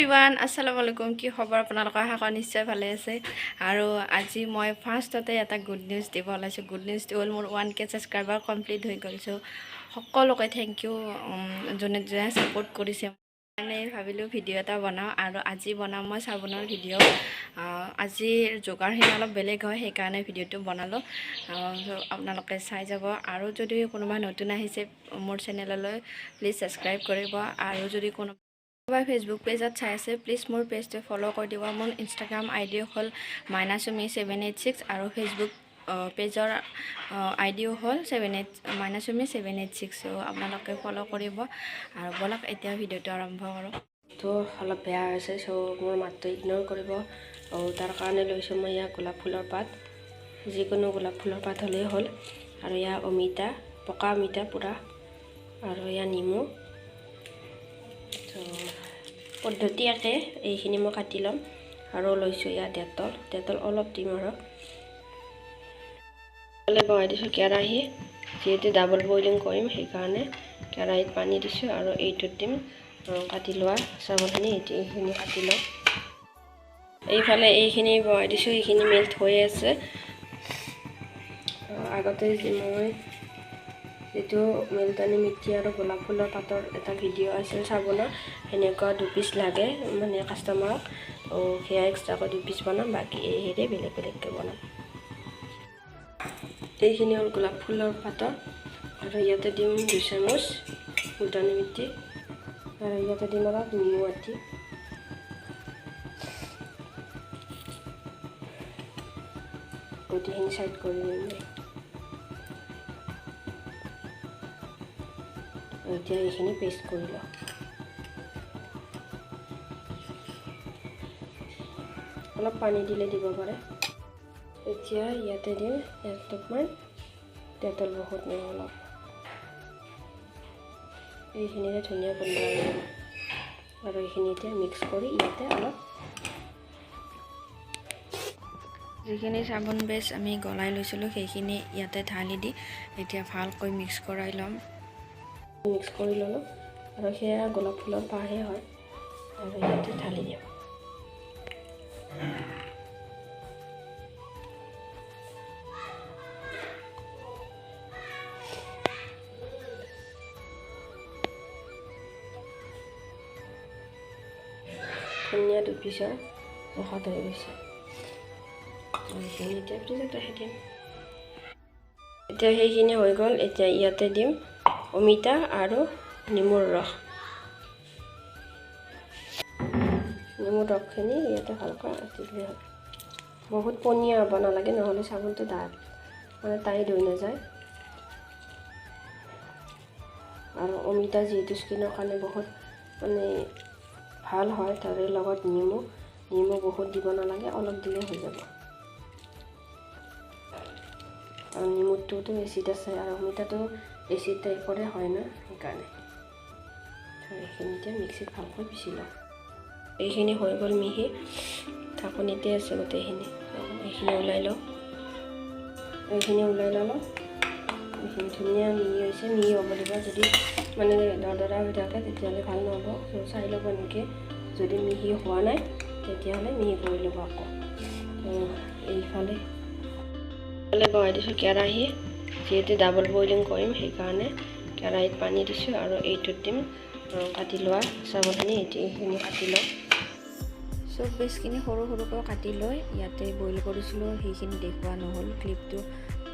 Everyone, আসসালামু আলাইকুম। কি খবৰ আপোনালোকৰ? আশা কৰোঁ নিশ্চয় ভালে আছে। আৰু আজি মই ফাৰ্ষ্টতে এটা গুড নিউজ দিব ওলাইছোঁ। গুড নিউজটো হ'ল মোৰ 1K subscriber complete হৈ গ'ল। চ' সকলোকে thank U, যোনে যোনে ছাপোৰ্ট কৰিছে। মানে ভাবিলোঁ ভিডিঅ' এটা বনাওঁ আৰু আজি বনাম মই চাবোনৰ ভিডিঅ'। আজিৰ যোগাৰখিনি অলপ বেলেগ হয়, সেইকাৰণে ভিডিঅ'টো বনালোঁ। আপোনালোকে চাই যাব। আৰু যদি কোনোবা নতুন আহিছে মোৰ চেনেললৈ, প্লিজ ছাবস্ক্ৰাইব কৰিব। আৰু যদি কোনোবাই ফেচবুক পেজত চাই আছে, প্লিজ মোৰ পেজটো ফ'ল' কৰি দিব। মোৰ ইনষ্টাগ্ৰাম আই ডি হ'ল মাইনাচুমি 786 আৰু ফেচবুক পেজৰ আই ডিও হ'ল 78 মাইনাচুমি 786। আপোনালোকে ফ'ল' কৰিব। আৰু ব'লক, এতিয়া ভিডিঅ'টো আৰম্ভ কৰোঁ। তো অলপ বেয়া হৈছে, চ' মোৰ মাতটো ইগন'ৰ কৰিব। তাৰ কাৰণে লৈছোঁ মই ইয়াৰ গোলাপ ফুলৰ পাত, যিকোনো গোলাপ ফুলৰ পাত হ'লেই হ'ল। আৰু ইয়াৰ অমিতা, পকা অমিতা পূৰা, আৰু ইয়াৰ নেমু। তো পদ্ধতি একে, এইখিনি মই কাটি ল'ম। আৰু লৈছোঁ ইয়াৰ ডেটল, ডেটল অলপ দিম। আৰু বহাই দিছোঁ কেৰাহী, যিহেতু ডাবল বইলিং কৰিম সেইকাৰণে কেৰাহীত পানী দিছোঁ। আৰু এইটোত দিম কাটি লোৱা চাবোনখিনি। এইখিনি কাটি লওঁ। এইফালে এইখিনি বহাই দিছোঁ, এইখিনি মেল্ট হৈ আছে। আগতে মই যিটো মুলতানি মিট্টি আৰু গোলাপ ফুলৰ পাতৰ এটা ভিডিঅ' আছিল চাবোনৰ, সেনেকুৱা 2 পিচ লাগে মানে কাষ্টমাৰক। সেয়া এক্সট্ৰাকৈ 2 পিচ বনাম, বাকী এইহেৰে বেলেগ বেলেগকৈ বনাম। এইখিনি হ'ল গোলাপ ফুলৰ পাতৰ। আৰু ইয়াতে দিম 2 চামুচ মুলতানি মিট্টি আৰু ইয়াতে দিম অলপ নেমু আটি। গোটেইখিনি চাইড কৰি দিম। এতিয়া এইখিনি পেষ্ট কৰি লওঁ। অলপ পানী দিলে দিব পাৰে। এতিয়া ইয়াতে দিম এটোপমান ডেটল, বহুত নহয়, অলপ। এইখিনিতে ধুনীয়া গোন্ধ আহিব। আৰু এইখিনি এতিয়া মিক্স কৰি ইয়াতে অলপ যিখিনি চাবোন বেচ আমি গলাই লৈছিলোঁ, সেইখিনি ইয়াতে ঢালি দি এতিয়া ভালকৈ মিক্স কৰাই ল'ম। মিক্স কৰি ল'লোঁ আৰু সেয়া গোলাপ ফুলৰ পাহে হয়। আৰু ইয়াতে ঢালি দিম। ধুনীয়া 2 পিচৰ জোখত হৈ গৈছে। এইখিনি এতিয়া ফ্ৰিজত ৰাখি দিম। এতিয়া সেইখিনি হৈ গ'ল। এতিয়া ইয়াতে দিম অমিতা আৰু নেমুৰ ৰস। নেমুৰ ৰসখিনি ইয়াতে ভালকৈ আটি দিলে হ'ল। বহুত পনীয়া হ'ব নালাগে, নহ'লে চাবোনটো ডাঠ মানে টাইট হৈ নাযায়। আৰু অমিতা যিহেতু স্কিনৰ কাৰণে বহুত মানে ভাল হয়, তাৰে লগত নেমু। নেমু বহুত দিব নালাগে, অলপ দিলে হৈ যাব। আৰু নেমুটোতো এচিড আছে আৰু অমিতাটো এচিড টাইপৰে হয় না, সেইকাৰণে। এইখিনি এতিয়া মিক্সিত ভালকৈ পিচি লওঁ। এইখিনি হৈ গ'ল মিহি, ঢাকনিতে আছে গোটেইখিনি। এইখিনি ওলাই লওঁ। এইখিনি ওলাই ল'লোঁ। এইখিনি ধুনীয়া মিহি হৈছে। মিহি হ'ব দিব। যদি মানে দৰদৰা হৈ থাকে, তেতিয়াহ'লে ভাল নহ'ব। চাই ল'ব এনেকৈ, যদি মিহি হোৱা নাই তেতিয়াহ'লে মিহি কৰি ল'ব আকৌ। এইফালে বহাই দিছোঁ কেৰাহী, যিহেতু ডাবল বইলিং কৰিম সেইকাৰণে কেৰাহীত পানী দিছোঁ। আৰু এইটোত দিম কাটি লোৱা চাবোনখিনি। এইখিনি কাটি লওঁ। চব বেচখিনি সৰু সৰুকৈ কাটি লৈ ইয়াতে বইল কৰিছিলোঁ। সেইখিনি দেখুওৱা নহ'ল, ক্লিপটো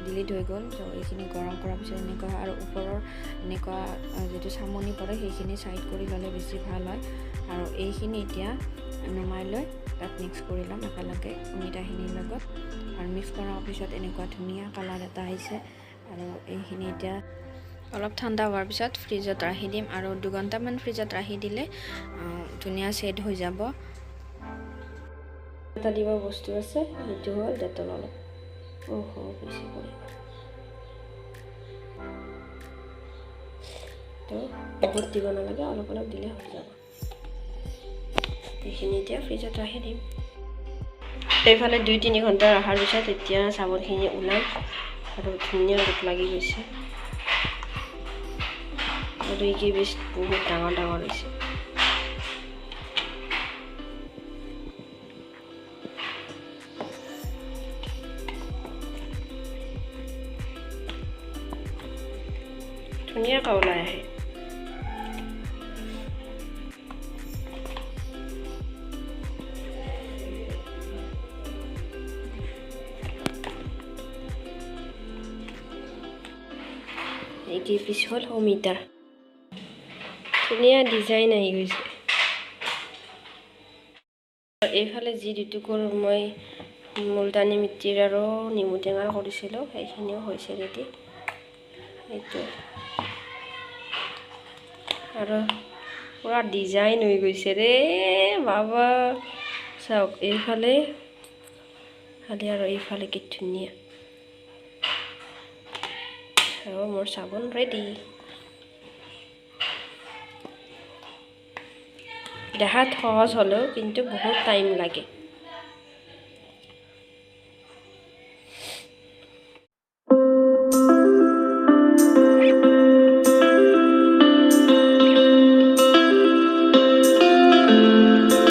ডিলিট হৈ গ'ল। ত' এইখিনি গৰম কৰাৰ পিছত এনেকুৱা আৰু ওপৰৰ এনেকুৱা যিটো চামনি পৰে, সেইখিনি ছাইড কৰি ল'লে বেছি ভাল হয়। আৰু এইখিনি এতিয়া নমাই লৈ তাত মিক্স কৰি ল'ম একেলগে অমিতাখিনিৰ লগত। আৰু মিক্স কৰাৰ পিছত এনেকুৱা ধুনীয়া কালাৰ এটা আহিছে। আৰু এইখিনি এতিয়া অলপ ঠাণ্ডা হোৱাৰ পিছত ফ্ৰিজত ৰাখি দিম। আৰু 2 ঘণ্টামান ফ্ৰিজত ৰাখি দিলে ধুনীয়া ছেট হৈ যাব। এটা দিব বস্তু আছে, সেইটো হ'ল ডেটল অলপ। অহ, বেছি পৰিব তো। বহুত দিব নালাগে, অলপ অলপ দিলে হৈ যাব। এইখিনি এতিয়া ফ্ৰিজত ৰাখি দিম। এইফালে 2-3 ঘণ্টা ৰখাৰ পিছত এতিয়া চাবোনখিনি ওলাম। আৰু ধুনীয়া গোট লাগি গৈছে। আৰু এই কেইপিচ বহুত ডাঙৰ ডাঙৰ হৈছে। ধুনীয়াকৈ ওলাই আহে। এই কেইপিচ হ'ল অমিতাৰ, ধুনীয়া ডিজাইন আহি গৈছে। এইফালে যি দুটুকুৰ মই মুলতানী মিট্টিৰ আৰু নেমু টেঙাৰ কৰিছিলোঁ, সেইখিনিও হৈছে ৰেডি। এইটোৱে আৰু পূৰা ডিজাইন হৈ গৈছে ৰে বাবা। চাওক এইফালে খালি আৰু এইফালে কি ধুনীয়া। আৰু মোৰ চাবোন ৰেডি। দেখাত সহজ হ'লেও কিন্তু বহুত টাইম লাগে।